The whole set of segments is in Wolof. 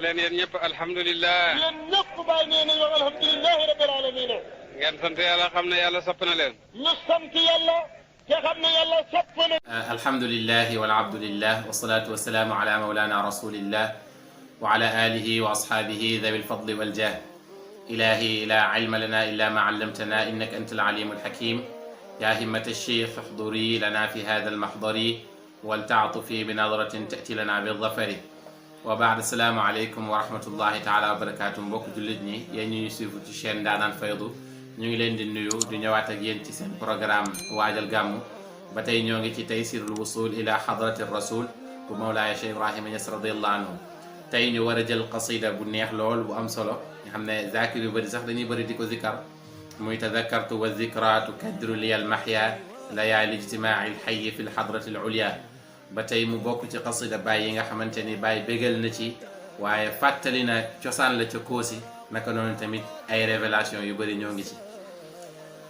leen yéen ñëpp alhamdulilah. yéen ñëpp bàyyi nee nañu wax alhamdulilahi rabbil alamin. ngeen sant yàlla xam ne yàlla sopp na leen. ñu sant yàlla te xam ne yàlla sopp na. alhamdulilah wal abdulillah wasalaatu wasalaamu ala mawlana rasulillah wa ala alihi wa ashaabihi dhawi lfadli waljah. ilahi la ilma lana illa ma allamtana innaka anta alalimu alhakim. ya himmata alcheikh uhduri lana fi hada almahdari waltaatufi binadratin tati lana bildafari. wa baad asalaamu aleykum wa rahmatullahi taala wa barakatuh. mbokk jullit ñi yéen ñu suivre ci chaîne Ndaanaan Faydu ñu ngi leen di nuyu di ñëwaat ak yéen ci seen programme waajal gàmmu. ba tey ñoo ngi ci taysirul wusul ila hadrati rasul bu mawlaaya Cheikh Ibrahima Niass radiyallahu anhu. tey ñu war a jël qasida bu neex lool bu am solo nga xam ne zakir yu bëri sax dañuy bëri di ko zikkar muy tadakkartu wa zikra tukaddiru liya al mahya layaali ijtimaai lxayi fi lhadrati al ulya. ba tey mu bokk ci qasida Baay yi nga xamante ni Baay bégal na ci waaye fàttali na cosaan la ca Koosi naka noonu tamit ay révélation yu bëri ñoo ngi ci.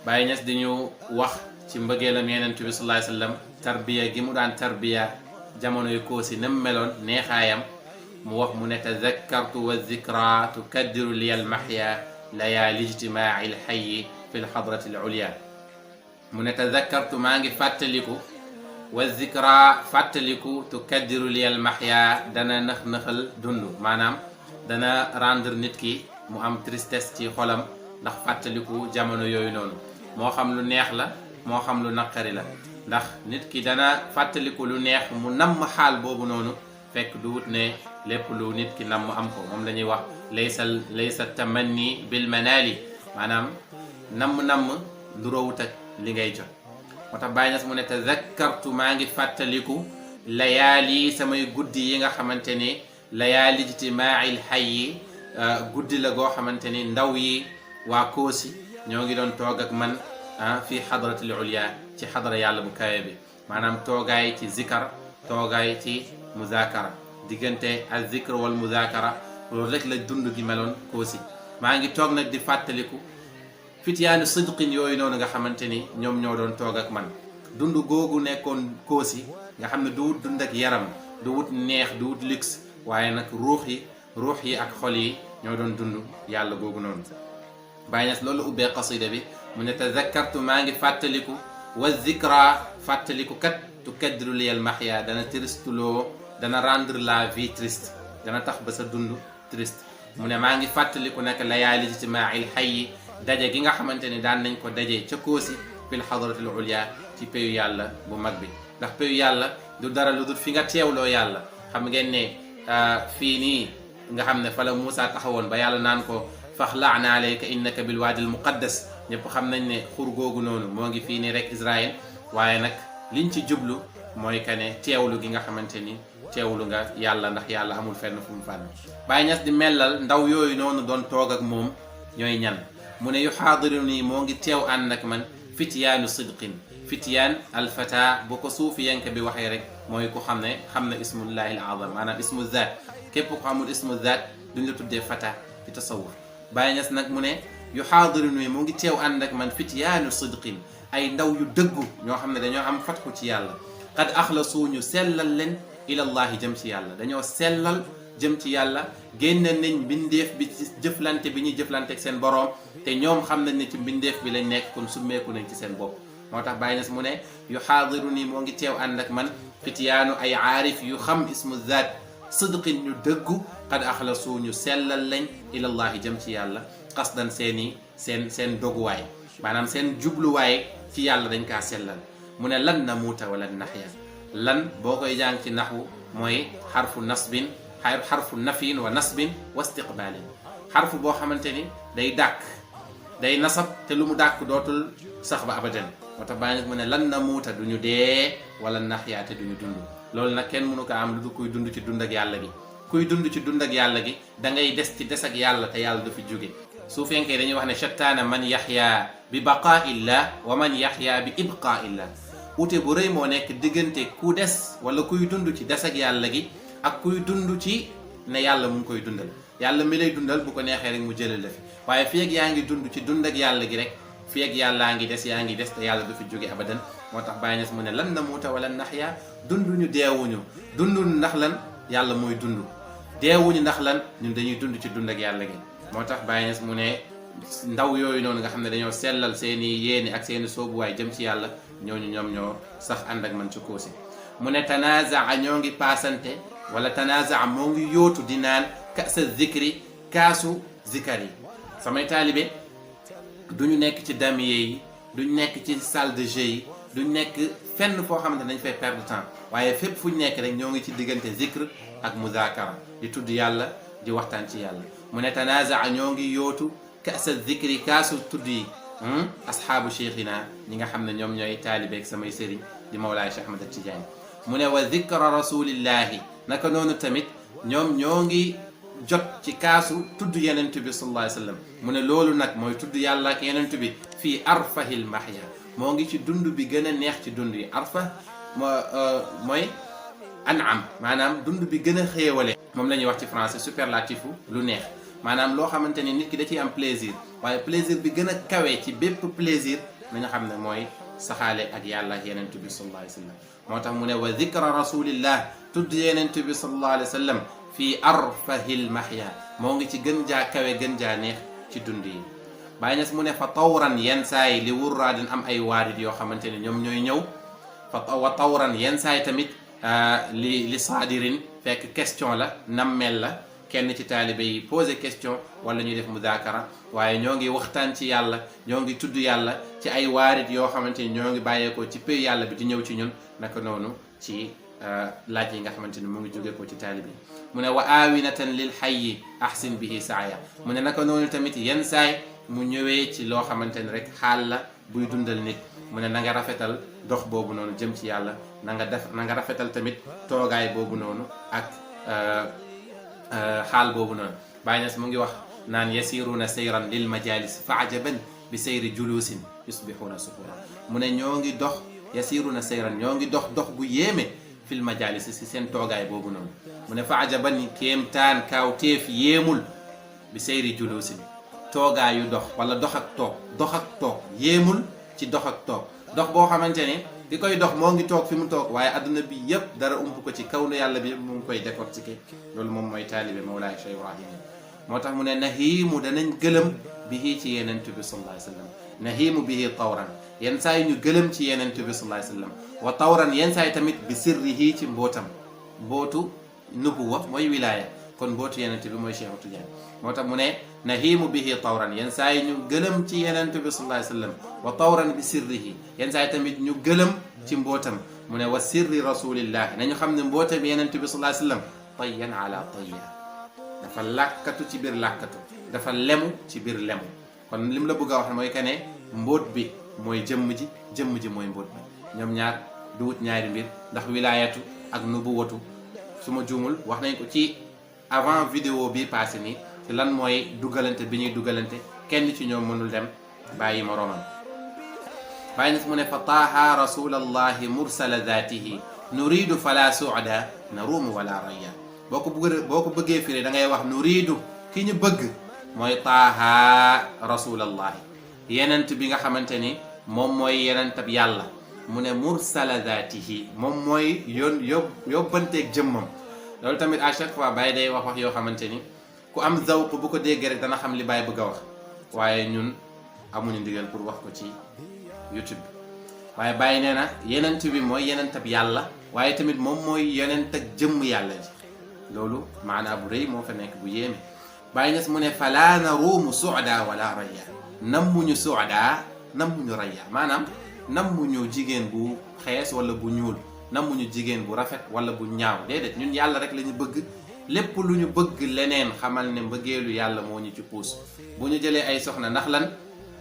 Baay Ñas di ñu wax ci mbëggeelam Yonent bi sallallahu alayhi wa sallam tarbiya gi mu daan tarbiya jamono yu Koosi nam meloon neexaayam mu wax mu ne tadakkartu wa zikra tukaddiru liya al mahya layaali ijtimaai lxayi fi lhadrati al ulya. mu ne tadakkartu maa ngi fàttaliku wa zikra fàttaliku tukaddiru liyal mahya dana nëx-nëxal dund maanaam dana rendre nit ki mu am tristesse ci xolam ndax fàttaliku jamono yooyu noonu moo xam lu neex la moo xam lu naqari la ndax nit ki dana fàttaliku lu neex mu namm xaal boobu noonu fekk du wut ne lépp lu nit ki namm am ko moom la ñuy wax laysa tamanni bil manali maanaam namm lu roowut ak li ngay jot. moo tax Baay Ñas mu ne tazakkartu maa ngi fàttaliku layaali samay guddi yi nga xamante ni layaali ijtimaai lxayyi guddi la goo xamante ni ndaw yi waa Koosi ñoo ngi doon toog ak man fii xadratil ulya ci xadra yàlla bu kawe bi maanaam toogaay ci zikar toogaay ci muzakara diggante al zikr wal muzakara loolu rek la dund gi meloon Koosi. maa ngi toog nag di fàttaliku fityaanu sidqin yooyu noonu nga xamante ni ñoom ñoo doon toog ak man dund googu nekkoon Koosi nga xam ne du wut dund ak yaram du wut neex du wut luxe waaye nag ruux yi ak xol yi ñoo doon dund yàlla googu noonu. Baay Ñas loolu ubbee qasida bi mu ne tazakkartu maa ngi fàttaliku wa zikra fàttaliku kat tukaddiru liyal mahya dana tristuloo dana rendre la vie triste dana tax ba sa dund triste. mu ne maa ngi fàttaliku nag layaali ijtimaa'il hayyi daje gi nga xamante ni daan nañ ko daje ca Koosi fil hadratil ulya ci payu yàlla bu mag bi ndax payu yàlla du dara lu dul fi nga teewloo yàlla. xam ngeen ne fii nii nga xam ne fa la Muusa taxawoon ba yàlla naan ko faxla'na alayka innaka bil waadil muqaddas ñëpp xam nañ ne xur googu noonu moo ngi fii nii rek Israël waaye nag liñ ci jublu mooy que ne teewlu gi nga xamante ni teewlu nga yàlla ndax yàlla amul fenn fu mu fànn. Baay Ñas di mellal ndaw yooyu noonu doon toog ak moom ñooy ñan. mu ne yu xaadiru nii moo ngi teew ànd ak man fityaanu sidqin fityaan alfata bu ko suufi yank bi waxee rek mooy ku xam ne ismullahi al azam maanaam ismu zaat képp ko xamul ismu zaat duñ la tuddee fata ci tasawuf. Baay Ñas nag mu ne yu xaadiru nii moo ngi teew ànd ak man fityaanu sidqin ay ndaw yu dëggu ñoo xam ne dañoo am fatku ci yàlla qad axlasu ñu sellal leen ilallahi jëm ci yàlla dañoo sellal jëm ci yàlla génne nañ mbindeef bi ci jëflante bi ñuy jëflante ak seen boroom te ñoom xam nañ ne ci mbindeef bi lañ nekk kon summeeku nañ ci seen bopp. moo tax Baay Ñas mu ne yu xaadiru nii moo ngi teew ànd ak man fityaanu ay aarif yu xam ismu zaat sidqin ñu dëggu qad axlasu ñu sellal lañ ilallahi jëm ci yàlla qasdan seen doguwaay maanaam seen jubluwaay ci yàlla dañ kaa sellal. mu ne lan namuuta wala naxya lan boo koy jàng ci naxwu mooy xarfu nasbin xarfu nafin wa nasbin wa istiqbalin xarfu boo xamante ni day dàkk day nasab te lu mu dàkk dootul sax ba abadan. moo tax Baay Ñas mu ne lan namuuta du ñu dee wala naxya te du ñu dund. loolu nag kenn mënu ko am lu du kuy dund ci dund ak yàlla gi kuy dund ci dund ak yàlla gi da ngay des ci des ak yàlla te yàlla du fi jóge. su fekkee dañuy wax ne shattaana man yaxya bi baqaa illah wa man yaxya bi ibqaa illah ute bu rëy moo nekk diggante ku des wala kuy dund ci des ak yàlla gi ak kuy dund ci ne yàlla mu ngi koy dundal. yàlla mi lay dundal bu ko neexee rek mu jëlal la fi waaye fii ak yaa ngi dund ci dund ak yàlla gi rek fii ak yàllaa ngi des yaa ngi des te yàlla du fi jóge abadan. moo tax Baay Ñas mu ne lan namuuta wala naxya dunduñu deewuñu dunduñu ndax lan yàlla mooy dund deewuñu ndax lan ñun dañuy dund ci dund ak yàlla gi moo tax Baye Niass mu ne ndaw yooyu noonu nga xam ne dañoo sellal seeni yéene ak seeni soobuwaay jëm ci yàlla ñooñu ñoom ñoo sax ànd ak man ci Kossy mu ne tanazaa ñoo ngi paasante wala tanazaa moo ngi yóotu di naan kasa zikri kaasu zikar yi samay taalibe duñu nekk ci damier yi duñ nekk ci salle de jeu yi duñ nekk fenn foo xamante dañ fay perdre temps waaye fépp fu ñu nekk rek ñoo ngi ci diggante zikr ak muzakara di tudd yàlla di waxtaan ci yàlla mu ne tanazaa ñoo ngi yóotu kasa zikri kaasu tudd yi asxaabu cheikhina ñi nga xam ne ñoom ñooy taalibeeg samay sëriñ di Mawlaay Cheikh Ahmad Tidiane mu ne wa zikra rasulillahi naka noonu tamit ñoom ñoo ngi jot ci kaasu tudd yenent bi sallallahu alayhi wa sallam mu ne loolu nag mooy tudd yàlla ak yenent bi fii arfahil mahya moo ngi ci dund bi gën a neex ci dund yi arfa mooy an'am maanaam dund bi gën a xéewale moom la ñuy wax ci français superlatif lu neex maanaam loo xamante ni nit ki da ciy am plaisir waaye plaisir bi gën a kawe ci bépp plaisir na nga xam ne mooy saxaale ak yàlla ak yenent bi sallallahu alayhi wa sallam moo tax mu ne wa zikra rasulillah tudd yenent bi sallallahu alayhi wa sallam fii arfahil mahya moo ngi ci gën jaa kawe gën jaa neex ci dund yi Baye Niass mu ne fa tawran yenn saa yi li wurraadin am ay waarid yoo xamante ne ñoom ñooy ñëw wa tawran yenn saa yi tamit li saadirin fekk question la nammeel la kenn ci taalibe yi posé question wala ñuy def mudaakara waaye ñoo ngi waxtaan ci yàlla ñoo ngi tudd yàlla ci ay waarid yoo xamante ni ñoo ngi bàyyeekoo ci pays yàlla bi di ñëw ci ñun naka noonu ci laaj yi nga xamante ni mu ngi jóge ko ci taalibe yi mu ne wa aawinatan lil hayyi ahsin bihi saaya mu ne naka noonu tamit yenn saay mu ñëwee ci loo xamante ni rek xaal la buy dundal nit mu ne na nga rafetal dox boobu noonu jëm ci yàlla na nga rafetal tamit toogaay boobu noonu ak xaal boobu noonu Baye Niass mu ngi wax naan yasiruna sayran lil majalis fa ajaban bi sayri julusin yusbihuna suhura mu ne ñoo ngi dox yasiruna sayran ñoo ngi dox bu yéeme fil majalis si seen toogaay boobu noonu mu ne fa ajaban kéemtaan kaaw teef yéemul bi sayri julusin toogaayu dox wala dox ak toog yéemul ci dox ak toog dox boo xamante ne di koy dox moo ngi toog fi mu toog waaye adduna bi yëpp dara ump ko ci kaw nu yàlla bi yëpp mu ngi koy décortiquer loolu moom mooy taalibe Mawlaay Cheikh Ibrahim moo tax mu ne nahiimu danañ gëlëm bihi ci yenent bi sallallahu alayhi wa sallam nahiimu bihi tawran yenn saa yi ñu gëlëm ci yenent bi sallallahu alayhi wa sallam wa tawran yenn saa yi tamit bi sirrihi ci mbootam mbootu nubuwa mooy wilaaya kon mbootu yenent bi mooy Cheikh Tidiane moo tax mu ne nahiimu bihi tawran yenn saa yi ñu gëlëm ci yenent bi sallallahu alayhi wa sallam wa tawran bi sirrihi yenn saa yi tamit ñu gëlëm ci mbootam mu ne wa sirri rasulillahi nañu xam ne mbootam yenent bi sallallahu alayhi wa sallam tayyan ala tayya dafa làkkatu ci biir làkkatu dafa lemu ci biir lemu kon lim la bëgg a wax mooy que ne mbóot bi mooy jëmm ji mooy mbóot bi ñoom ñaar du wut ñaari mbir ndax wilaayatu ak nubuwatu su ma juumul wax nañ ko ci avant vidéo bi passé nii ci lan mooy dugalante bi ñuy dugalante kenn ci ñoom mënul dem bàyyi moroomam bàyyi na mu ne fa taaha rasulallahi mursala dhatihi nuridu fala suada naruumu wala raya boo ko bëggee firi da ngay wax nuridu ki ñu bëgg mooy taaha rasulallahi yenent bi nga xamante ni moom mooy yenentab yàlla mu ne mursala dhatihi moom mooy yóbbanteeg jëmmam loolu tamit à chaque fois Baye day wax yoo xamante ni ku am zawq bu ko déggee rek dana xam li Baye bëgg a wax waaye ñun amuñu ndigal pour wax ko ci YouTube bi waaye Baye nee na yenent bi mooy yenentab yàlla waaye tamit moom mooy yenent ak jëmm yàlla ji loolu maanaa bu rëy moo fa nekk bu yéeme Baye Niass mu ne fala naruumu suada wala raya nammuñu suada nammuñu raya maanaam nammuñu jigéen bu xees wala bu ñuul nammuñu jigéen bu rafet wala bu ñaaw déedéet ñun yàlla rek la ñu bëgg lépp lu ñu bëgg leneen xamal ne mbëggeelu yàlla moo ñu ci puus bu ñu jëlee ay soxna ndax lan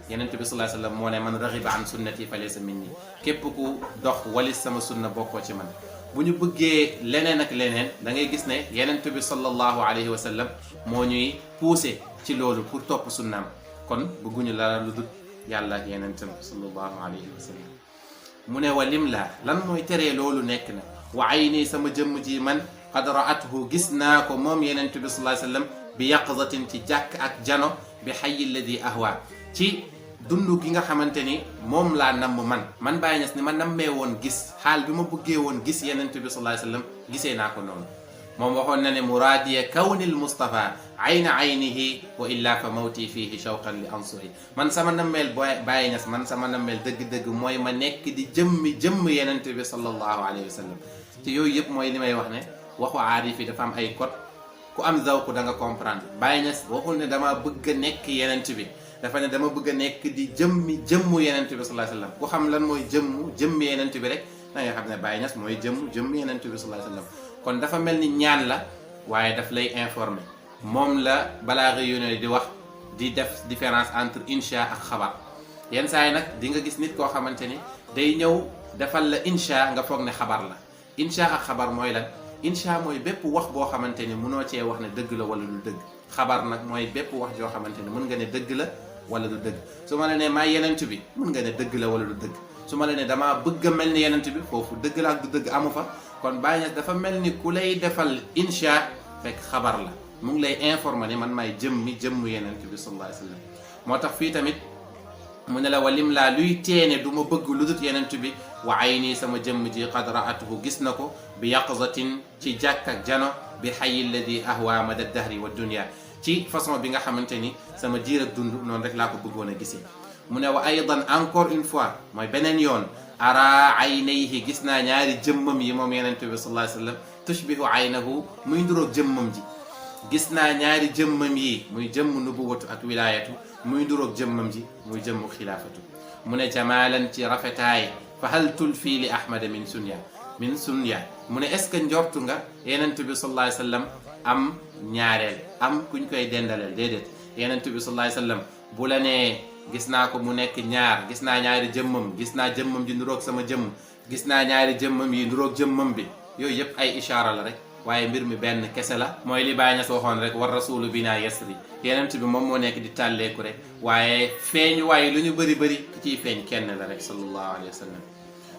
yenent bi sallallahu alayhi wasallam moo ne man raxiba an sunnati fa laysa minni képp ku dox walis sama sunna bokkoo ci man bu ñu bëggee leneen ak leneen da ngay gis ne yenent bi sallallahu alayhi wa sallam moo ñuy poussé ci loolu pour topp sunnaam kon bëgguñu la lu dul yàlla ak yenentam sallallahu alayhi wa sallam mu ne wa lim laa lan mooy teree loolu nekk na wa ayni sama jëmm ji man qad ra'athu gis naa ko moom yenent bi sallallahu alayhi wa sallam bi yaqzatin ci jàkk ak jano bi hayyi alladi ahwa ci dund gi nga xamante ni moom laa namm man Baye Niass ni ma nammee woon gis xaal bi ma bëggee woon gis yenent bi sallallahu alayhi wasallam gisee naa ko noonu moom waxoon na ne muraadiya kawnil Mustafa ayna aynihi wa illa fa mawti fihi shawqan li ansuri man sama nammeel Baye Niass man sama nammeel dëgg-dëgg mooy ma nekk di jëmm yenent bi sallallahu alayhi wa sallam te yooyu yëpp mooy li may wax ne waxu aarif yi dafa am ay code ku am zawku da nga comprendre. Baye Niass waxul ne dama bëgg a nekk yenent bi, dafa ne dama bëgg a nekk di jëmmu yenent bi sallallahu alayhi wa sallam. ku xam lan mooy jëmmi yenent bi rek da nga xam ne Baye Niass mooy jëmm yenent bi sallallahu alayhi wa sallam. kon dafa mel ni ñaan la waaye daf lay informer. moom la balaa yónnee di wax di def différence entre insha ak xabar. yenn saa yi nag di nga gis nit koo xamante ni day ñëw defal la insha nga foog ne xabar la. insha ak xabar mooy lan? insha mooy bépp wax boo xamante ni mënoo cee wax ne dëgg la wala du dëgg. xabar nag mooy bépp wax joo xamante ni mën nga ne dëgg la wala du dëgg. su ma la nee maa yenent bi mën nga ne dëgg la wala du dëgg. su ma la nee damaa bëgg a mel ni yenent bi foofu dëgg la ak du dëgg amu fa. kon Baye Niass dafa mel ni ku lay defal insha fekk xabar la, mu ngi lay informer ne man maay jëmm yenent bi sallallahu alayhi wa sallam. moo tax fii tamit mu ne la walim laa luy teene du ma bëgg lu dut yenent bi wa ayni sama jëmm ji qad raatuhu gis na ko bi yaqzatin ci jàkk ak jano bi xayi alladi ahwa mada dahri wa dunia ci façon bi nga xamante ni sama jiir ak dund noonu rek laa ko bëggoon a gisee. mu ne wa aydan encore une fois mooy beneen yoon ara aynayhi gis naa ñaari jëmmam yi moom yenent bi sallallahu alayhi wa sallam tushbihu aynahu muy nduroog jëmmam ji. gis naa ñaari jëmmam yi muy jëmm nubuwatu ak wilaayatu muy nduroog jëmmam ji muy jëmmu xilaafatu. mu ne jamaalan ci rafetaay fa hal tulfi li ahmada min sunya mu ne est ce que njortu nga yenent bi sallallahu alayhi wa sallam am ñaareel am kuñ koy dendaleel? déedéet. yenent bi sallallahu alayhi wa sallam bu la nee gis naa ko mu nekk ñaar, gis naa ñaari jëmmam, gis naa jëmmam ji nuroog sama jëmm, gis naa ñaari jëmmam yi nuroog jëmmam bi, yooyu yëpp ay ishaara la rek waaye mbir mi benn kese la. mooy li Baye Niass waxoon rek war rasulu bina yasri yenent bi moom moo nekk di tàlleeku rek waaye feeñ waaye lu ñu bëri ki ciy feeñ kenn la rek sallallahu alayhi wa sallam.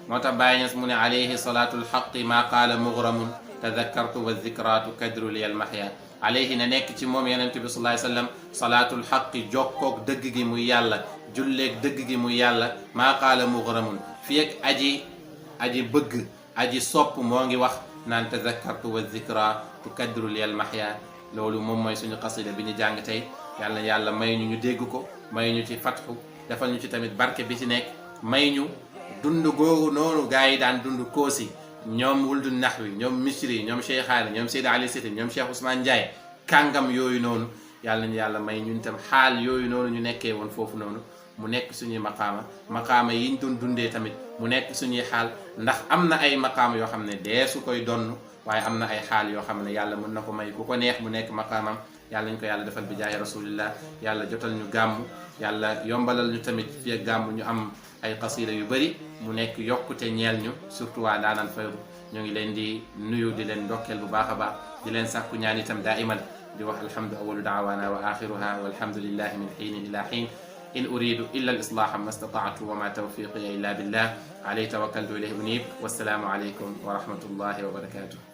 moo tax Baye Niass mu ne alayhi salatu lxaqi maa qaala mughramun tadakkartu wa zikraatu kadru li al mahya. alayhi na nekk ci moom yenent bi sallallahu alayhi wa sallam salaatul xaqi jokkoog dëgg gi muy yàlla julleeg dëgg gi muy yàlla maa qaala mughramun fii ak aji bëgg aji sopp moo ngi wax naan tazakkartu wa zikra tukaddiru liyal mahya. loolu moom mooy suñu qasida bi ñu jàng tey. yàlla may ñu dégg ko, may ñu ci fatxu, defal ñu ci tamit barke bi ci nekk, may ñu dund googu noonu gaa yi daan dund koosi ñoom wuldu naxwi ñoom misri ñoom cheikhaani ñoom Seydi Ali Cissé ñoom Cheikh Ousmane Ndiaye kàngam yooyu noonu yàlla ñu yàlla may ñun tam xaal yooyu noonu ñu nekkee woon foofu noonu mu nekk suñuy maqaama yi ñu doon dundee tamit mu nekk suñuy xaal. ndax am na ay maqaama yoo xam ne dee su koy donn waaye am na ay xaal yoo xam ne yàlla mën na ko may ku ko neex mu nekk maqaamam. yàlla ñu ko yàlla defal bi jaahi rasulillah. yàlla jotal ñu gàmm, yàlla yombalal ñu tamit fii ak gàmm ñu am ay qasida yu bëri mu nekk yokkute ñeel ñu surtout waa Ndaanaan Faydu. ñu ngi leen di nuyu di leen ndokkeel bu baax a baax di leen sàkku ñaan itam daiman di wax alhamdu awalu daawana wa axiruha walhamdulillahi min xiinin ila xiin. in uridu illa al-islaha ma stata'tu wa ma tawfiqiya illa billah alayhi tawakkaltu ilayhi unib. wassalaamu alaykum wa rahmatullahi wa barakatuh.